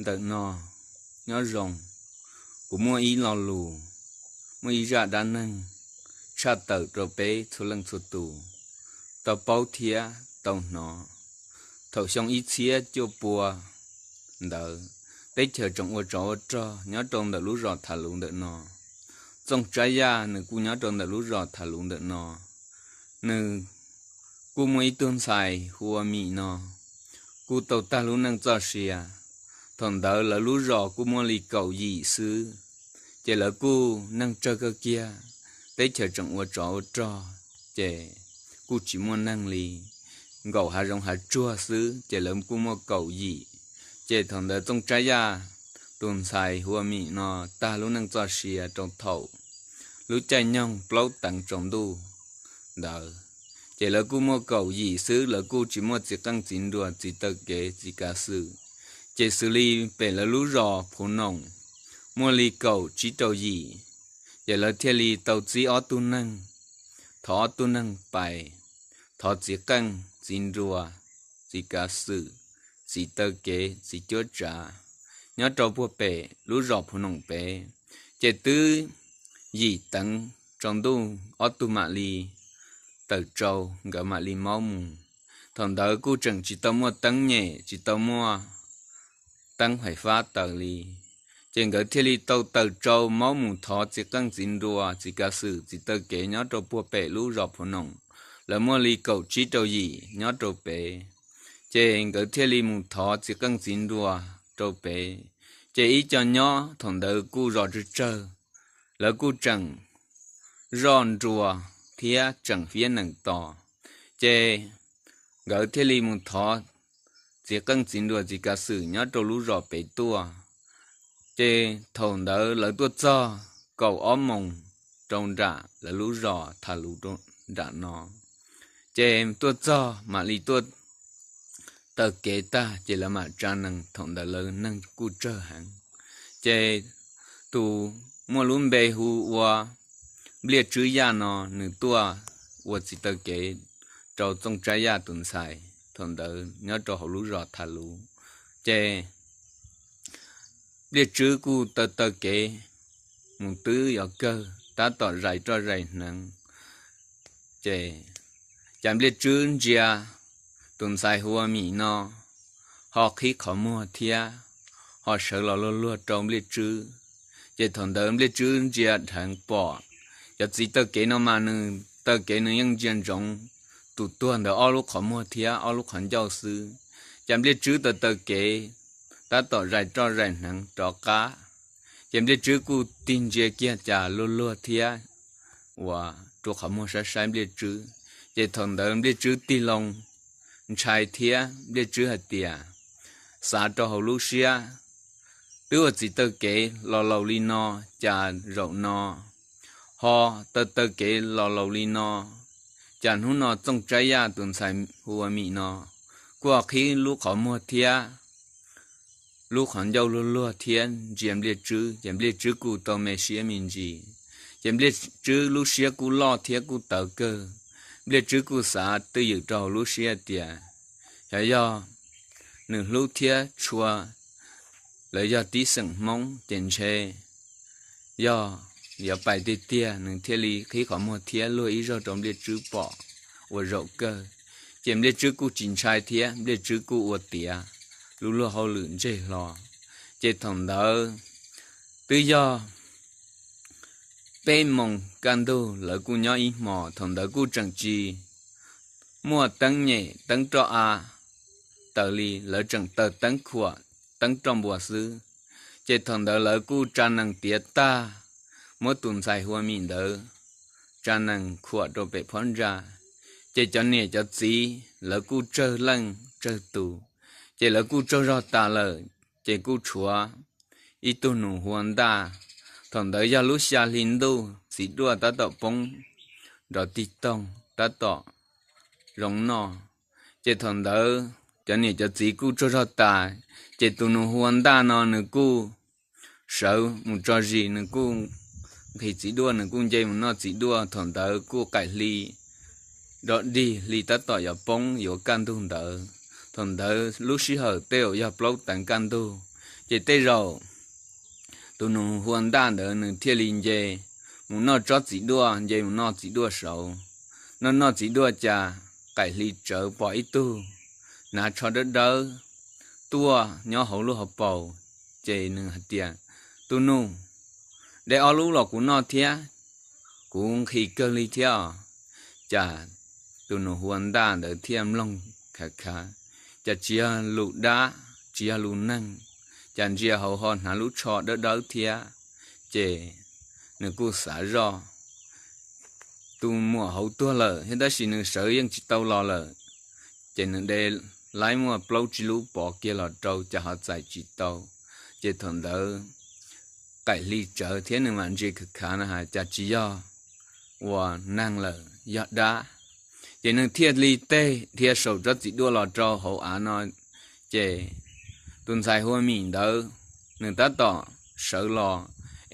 ntawm no. Nyob zoo, kuv muaj ib lo lus, muaj ib zaj dab neeg tshaj tawm rau peb txhua leej txhua tus tau paub thiab tau hnov. Thaum xyoo ib txhiab cuaj pua ntawd, teb chaws tseem ua tsov ua rog nyob rau ntawm lub zos Thav Luv ntawm no. Txooj Tsab Yaj nws kuj nyob rau ntawm lub zos Thav Luv ntawm no. Nws kuj muaj ib tug ntxhais hu ua Mim no, kuj tau tag lub neej txoj sia. Thaum ntawd lawv lub zos kuj muaj li kaum yim xwb, ces lawv kuj neeg tsawg kawg kiag, teb chaws tseem ua tsov ua rog, ces kuj tsis muaj neeg li, nkaum hav zoov hav tsuag xwb, ces lawv kuj muaj kaum yim. Ces thaum ntawd Txooj Tsab Yaj tus ntxhais hu ua Mim no tag lub neej txoj sia rau thaum lub caij nyoog plaub teev tsaus ntuj ntawd, ces lawv kuj muaj kaum yim xwb, lawv kuj tsis muaj txiv qeej txiv nruas txiv taw kev txiv kav xwm. Ces xws li pem lawv lub zos Phuv Noom muaj li kaum tsib rau yim, ces lawv thiaj li tau txib ob tug neeg, thov ob tug neeg pais thov txiv qeej txiv nruas txiv kav xwm, txiv taw kev txiv cuab tsav nyob rau puag pem lub zos Phuv Noom pem. Ces twb yim teev tsaus ntuj ob tug mam li tawm tsau, nkawd mam li maub mus. Thaum ntawd kuj tseem tsis tau muaj teeb nyem, tsis tau muaj teeb fais fab taws li, ces nkawd thiaj li tau tawm tsau maub mus thov txiv qeej txiv nruas txiv kav xwm txiv taw kev nyob rau puag pem lub zos Phuv Noom. Lawv muaj li kaum tsib rau yim nyob rau pem, ces nkawd thiaj li mus thov txiv qeej txiv nruas rau pem. Ces ib co nyob thaum ntawd kuj zos tsawg tsawg, lawv kuj tseem zoj nruas thiab tseem fiab nees tos, ces nkawd thiaj li mus thov txiv qeej txiv nruas txiv kav xwm nyob rau lub zos pem tuaj. Ces thaum ntawd lawv tuaj txog kaum ob moos rau nram lawv lub zos Thav Luv nram no, ces tuaj txog mam li tuaj taw kev tag ces lawv mam tsa nees, thaum ntawd lawv neeg kuj tsawg heev. Ces tus muaj lub npe hu ua Npliaj Tswb Yaj no nws tuaj ua txiv taw kev rau Txooj Tsab Yaj tus ntxhais thaum ntawd nyob rau hauv lub zos Thav Luv. Ces Npliaj Tswb kuj taw taw kev mus twb yuav kawg tab tom zais roj zais hneev, ces cas Npliaj Tswb ntsia tus ntxhais hu ua Mim no ho qhib qhov muag thiab ho sawv los luag luag rau Npliaj Tswb. Ces thaum ntawd Npliaj Tswb ntsia dheev pom cov txiv taw kev no mas nws taw kev nws yeej ntsia ntsoov tus tuag ntawd ob lub qhov muag thiab ob lub qhov ncauj xwb. Ces Npliaj Tswb taw taw kev tab tom zais roj zais hneev rov qab, ces Npliaj Tswb kuj tig ntsia kiag cas luag luag thiab uas rua qhov muag saib saib Npliaj Tswb. Ces thaum ntawd Npliaj Tswb tig loo ntshai thiab Npliaj Tswb hais tias, xav rau hauv lub siab, twb ua txiv taw kev los laus li no, cas zaum no ho taw taw kev los laus li no, cas hnub no Txooj Tsab Yaj tus ntxhais hu ua Mim no kuj qhib lub qhov muag thiab lub qhov ncauj luag luag thiab ntsia Npliaj Tswb, ces Npliaj Tswb kuj tau me siab me ntsis. Ces Npliaj Tswb lub siab kuj loj thiab kuj tawv kawg. Npliaj Tswb kuj xav twj ywm rau hauv lub siab tias, xyov yog nws hlub thiab tshua lawv yog tib xeem Hmoob ces ntshe yog yuav pais tiag tiag, nws thiaj li qhib qhov muag thiab luag ib zaug rau Npliaj Tswb pom ua zaum kawg. Ces Npliaj Tswb kuj tsis ntshai thiab Npliaj Tswb kuj ua tiav lub luag hauj lwm ntseg hlo. Ces thaum ntawd twb yog peb moos kaj ntug, lawv kuj nyob ib hmos, thaum ntawd kuj tseem tsis muaj teeb nyem teeb roj av taws li, lawv tseem taws teeb khuam teeb roj npua xwb. Ces thaum ntawd lawv kuj tsa nees tiav tag, muab tus ntxhais hu ua Mim ntawd tsa nees khuam rau pem phab ntsa. Ces cov niam cov txiv lawv kuj tsawg leej tsawg tus, ces lawv kuj tsaug zog tas lawm, ces kuj tshuav ib tug nus hu ua Ntaj. Thaum ntawd yog lub xya hli ntuj, txiv duaj tab tom poob nrov tig toog tab tom zoo noj. Ces thaum ntawd cov niam cov txiv kuj tsaug zog tas, ces tus nus hu ua Ntaj no nws kuj sawv mus tso zis, nws kuj nqhis txiv duaj, nws kuj nce mus noj txiv duaj. Thaum ntawd kuj qaim hli dog dig, hli tab tom yuav poob yuav kaj ntug ntawd. Thaum ntawd lub sij hawm tej zaum yog plaub teev kaj ntug, Ces tej zaum tus nus hu ua Ntaj ntawd nws thiaj li nce mus noj tsob txiv duaj, nce mus noj txiv duaj saud. Noj noj txiv duaj cas qaim hli tsawv pom ib tug hnav tsho dawb dawb tuaj nyob hauv lub hauv paus, ces nws hais tias, Tus nus, de ob lub los kuv noj thiab, kuv nqhis kawg li thiab os. Cas tus nus hu ua Ntaj ntawd thiaj mloog khav khav, cas tsis yog lus dab, tsis yog lus neeg, cas ntsia hauv ho hnav lub tsho dawb dawb thiab. Ces nws kuj xav zoj, tus muam hauv tuag lawm thiab tab sis nws sawv yeej tsis tau los lawm. Ces nws de laib muaj plaub tsib lub pov kiag los rau cas ho txais tsis tau. Ces thaum ntawd qaim hli tsawv thiab nws mam ntsia khav khav no hais cas tsis yog ua neeg lawm, yog dab. Ces nws thiaj li teg dhia saum tsob txiv duaj los rau hauv av no. Ces tus ntxhais hu ua Mim ntawd, nws tab tom sawv los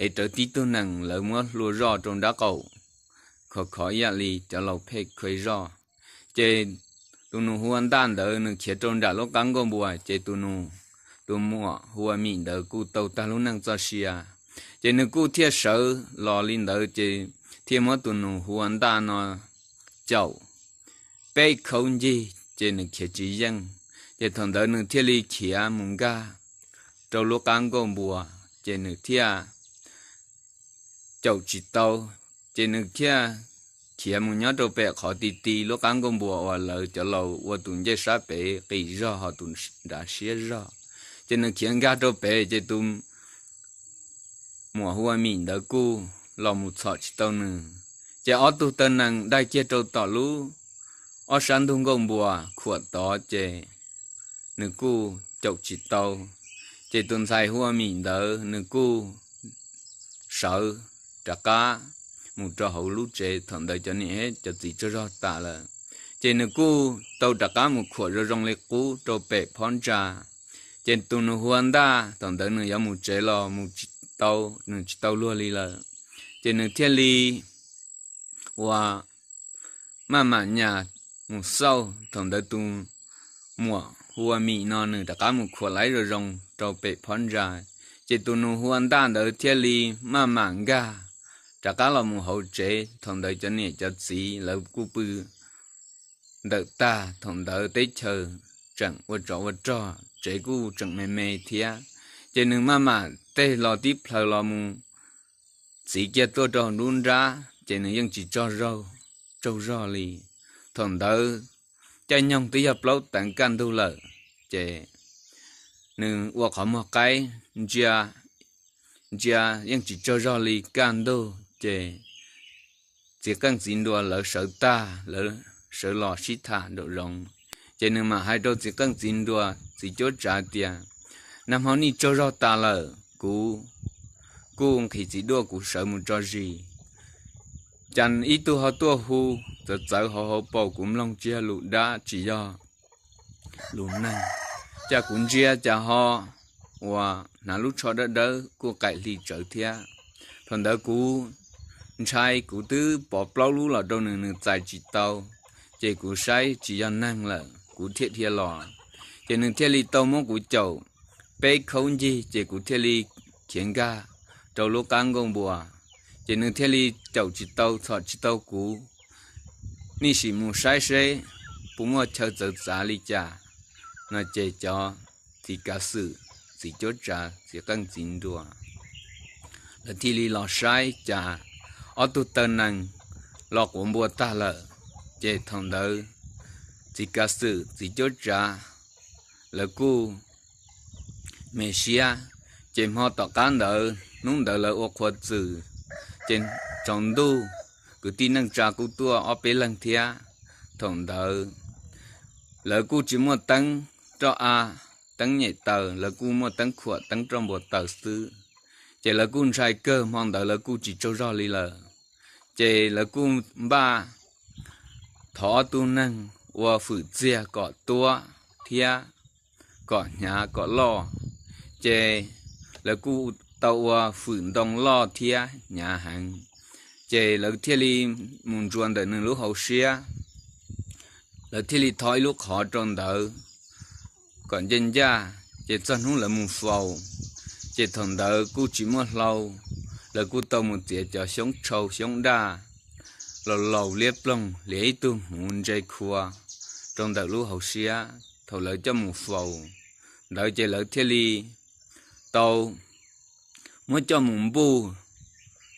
es rawv tib tug nees lawv muab hlua zoj rau nrab qaum, khov khov ib yam li cov laus pheej khuav zoj. Ces tus nus hu ua Ntaj ntawd nws khiav rau nram lub qab nkuaj npua, ces tus nus, tus muam hu ua Mim ntawd kuj tau tag lub neej txoj sia. Ces nws kuj thiaj sawv los li ntawd ces thiaj muab tus nus hu ua Ntaj no caum peb khaub ncig ces nws khiav tsis yeej. Ces thaum ntawd nws thiaj li khiav mus nkag rau lub qab nkuaj npua, ces nws thiaj caum tsis tau. Ces nws thiaj khiav mus nyob rau pem qhov ti ti lub qab nkuaj npua uas lawv cov laus ua tus ncej sab pem qis zog ho tus nrad siab zog. Ces nws khiav nkag rau pem ces tus muam hu ua Mim ntawd kuj los mus txhom tsis tau nws. Ces ob tug taw nees dai kiag rau tom lub ob sab ntug nkuaj npua khuam tod ces nws kuj caum tsis tau. Ces tus ntxhais hu ua Mim ntawd nws kuj sawv rov qab mus rau hauv lub tsev, thaum ntawd cov niam cov txiv tsaug zog tas lawm. Ces nws kuj tau rov qab mus khuam zoo zoo li qub rau pem phab ntsa. Ces tus nus hu ua Ntaj thaum ntawd nws yuav mus tsev los mus tsis tau, nws tsis tau luag li lawm. Ces nws thiaj li ua maj mam nyas mus xauj, thaum ntawd tus muam hu ua Mim no nws rov qab mus khuam laib zoo zoo rau pem phab ntsa. Ces tus nus hu ua Ntaj ntawd thiaj li maj mam nkag rov qab los mus hauv tsev, thaum ntawd cov niam cov txiv lawv kuj pw ntawm tag, thaum ntawd teb chaws tseem ua tsov ua rog, tsev kuj tseem me me thiab. Ces nws maj mam tej los tib plhaws los mus txiv kiag tuaj rau lub nrab, ces nws yeej tsis tsaug zog li. Thaum ntawd caij nyoog twb yog plaub teev kaj ntug lawm, ces nws ua qhov muag qaib ntsia, ntsia yeej tsis tsaug zog li kaj ntug, ces txiv qeej txiv nruas lawv sawv tag, lawv sawv los sib tham nraum zoov. Ces nws mam hais rau txiv qeej txiv nruas txiv cuab tsav tias, Nag hmo nej tsaug zog tas lawm, kuv kuj nqhis txiv duaj kuv sawv mus tso zis. Cas ib tug ho tuaj hu txawv txawv hauv hauv paus, kuv mloog tsis yog lus dab tsis yog lus neeg, cas kuv ntsia cas ho uas hnav lub tsho dawb dawb kuj qaim hli tsawv thiab. Thaum ntawd kuv ntshai, kuv twb pov plaub lub los rau nws, nws txais tsis tau, ces kuv saib tsis yog neeg lawm kuv thiaj dhia los. Ces nws thiaj li tau muab kuv caum peb khaub ncig, ces kuv thiaj li khiav nkag rau lub qab nkuaj npua. Ces nws thiaj li caum tsis tau txhom tsis tau kuv. Nej sim mus saib seb puas muaj chaw txawv txav li cas. No ces cov txiv kav xwm, txiv cuab tsav, txiv qeej txiv nruas lawv thiaj li los saib cas ob tug taw nees los quav npua tag lawm. Ces thaum ntawd txiv kav xwm, txiv cuab tsav lawv kuj me siab. Ces hmo tom qab ntawd, hnub ntawd lawv ua qhua txwm, ces tsaus ntuj kwv tij neej tsa kuj tuaj ob peb leeg thiab. Thaum ntawd lawv kuj tsis muaj teeb roj av, teeb nyem taws, lawv kuj muaj teeb khuam teeb roj npua taws xwb. Ces lawv kuj ntshai kawg, hmo ntawd lawv kuj tsis tsaug zog li lawm. Ces lawv kuj npaj thov ob tug neeg ua fwm txiag kom tuab thiab kom hnyav kom loj. Ces lawv kuj tau ua fwm ntoo loj thiab hnyav heev. Ces lawv thiaj li mus ntsuas ntawm nws lub hauv siab, lawv thiaj li tho ib lub qhov rau ntawd kom ncaj ncaj. Ces txog hnub lawv mus faus, Ces thaum ntawd kuj tsis muaj hlau, lawv kuj tau mus txiav cov xyoob tshau xyoob daj los laus liab ploog, liab ib tug hmuv ntse khua rau ntawm lub hauv siab. Thaum lawv coj mus faus ntawd ces lawv thiaj li tau muab coj mus npuj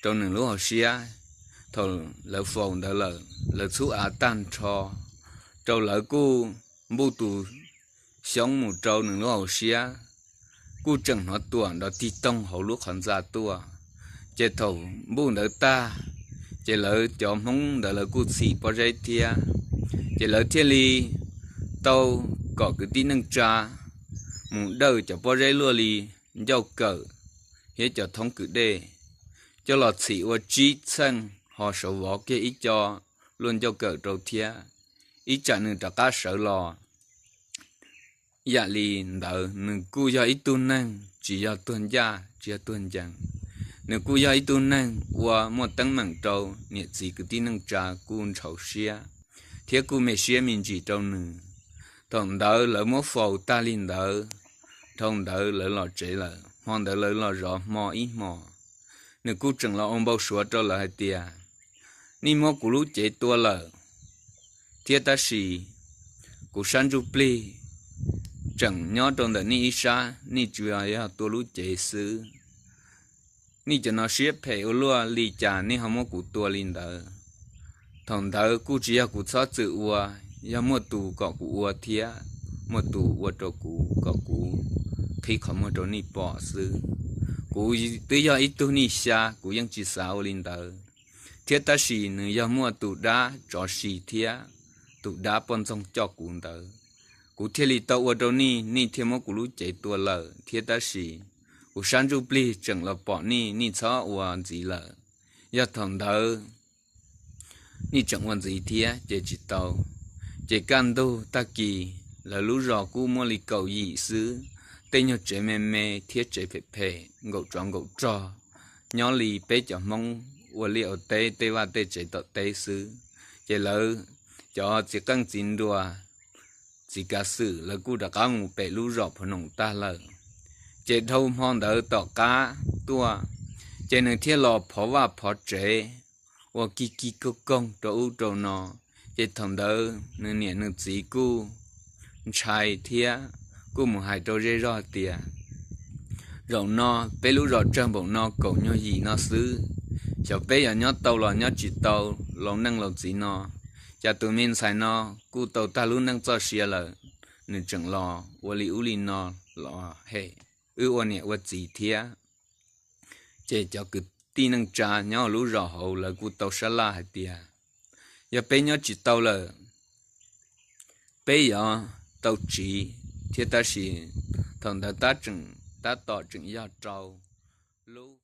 rau nws lub hauv siab. Thaum lawv faus ntawd lawm, lawv txhub av tag nrho rau, lawv kuj npuj tus xyoob mus rau nws lub hauv siab, kuj tseem hnov tuam nrov tig toog hauv lub qhov ntxa tuaj. Ces thaum npuj ntawd tag, ces lawv cov Hmoob ntawd lawv kuj txhim pob zeb thiab. Ces lawv thiaj li tau kom kwv tij neej tsa mus dawj cov pob zeb luaj li ncauj kawm thiab cov thoob kwv dej coj los txhim ua tsib txheej, ho sawv vov kiag ib co luaj ncauj kawm rau thiab, ib tsam nws rov qab sawv los. Yam li ntawd nws kuj yog ib tug neeg tsis yog tuag ncaj tsis yog tuag ncees, nws kuj yog ib tug neeg ua muaj teeb meem rau niam txiv kwv tij neej tsa kuj ntshauv siab thiab kuj me siab me ntsis rau nws. Thaum ntawd lawv muab faus tag li ntawd, dhau ntawd lawv los tsev lawm, hmo ntawd lawv los zov hmo ib hmos. Nws kuj tseem los ua npau suav rau lawv hais tias, nej muab kuv lub cev tua lawm, thiab tab sis kuv sab ntsuj plig tseem nyob rau ntawm nej ib sab, nej tsuas yog tua lub cev xwb. Nej cov no siab phem ua luaj li cas nej ho muab kuv tua li ntawd? Thaum ntawd kuj tsis yog kuv txhob txwm ua, yog muaj tus kom kuv ua thiab muaj tus ua rau kuv kom kuv qhib qhov muag rau nej pom xwb. Kuv twb yog ib tug nej xya, kuv yeej tsis xav ua li ntawd, thiab tab sis nws yog muaj tus dab tsov si thiab tus dab poj ntxoog coj kuv ntawd, kuv thiaj li tau ua rau nej, nej thiaj muab kuv lub cev tua lawm, thiab tab sis kuv sab ntsuj plig tseem los pom nej, nej txhob ua ntxiv lawm. Yog thaum ntawd nej tseem ua ntxiv thiab ces tsis tau. Ces kaj ntug tag kis lawv lub zos kuj muaj li kaum yim xwb, tej nyuag tsev me me thiab tsev phem phem nkaum tsov nkaum rog, nyob li peb cov Hmoob ua liaj ua teb tej vaj tej tsev tom teb xwb. Ces lawv cov txiv qeej txiv nruas, txiv kav xwm lawv kuj rov qab mus pem lub zos Phuv Noom tag lawm. Ces dhau hmo ntawd tom qab tuaj, ces nws thiaj los phov vaj phov tsev, ua kig kig koog koog rau ub rau no. Ces thaum ntawd nws niam nws txiv kuj ntshai thiab kuj mus hais rau zej zog tias, zaum no peb lub zos tsawg npaum no, kaum nyuag yim no xwb, xyov peb yuav nyob tau los nyob tsis tau laus neej laus txiv no. Cas tus me ntxhais no kuj tau tag lub neej txoj sia lawm, nws tseem los ua li ub li no los hem wb ua niam ua txiv thiab. Ces cov kwv tij neej tsa nyob lub zos hauv lawv kuj tau sab laj hais tias, yog peb nyob tsis tau lawm, peb yuav tau tsiv thiab, tab sis thaum ntawd tab tom tseem yog rau lub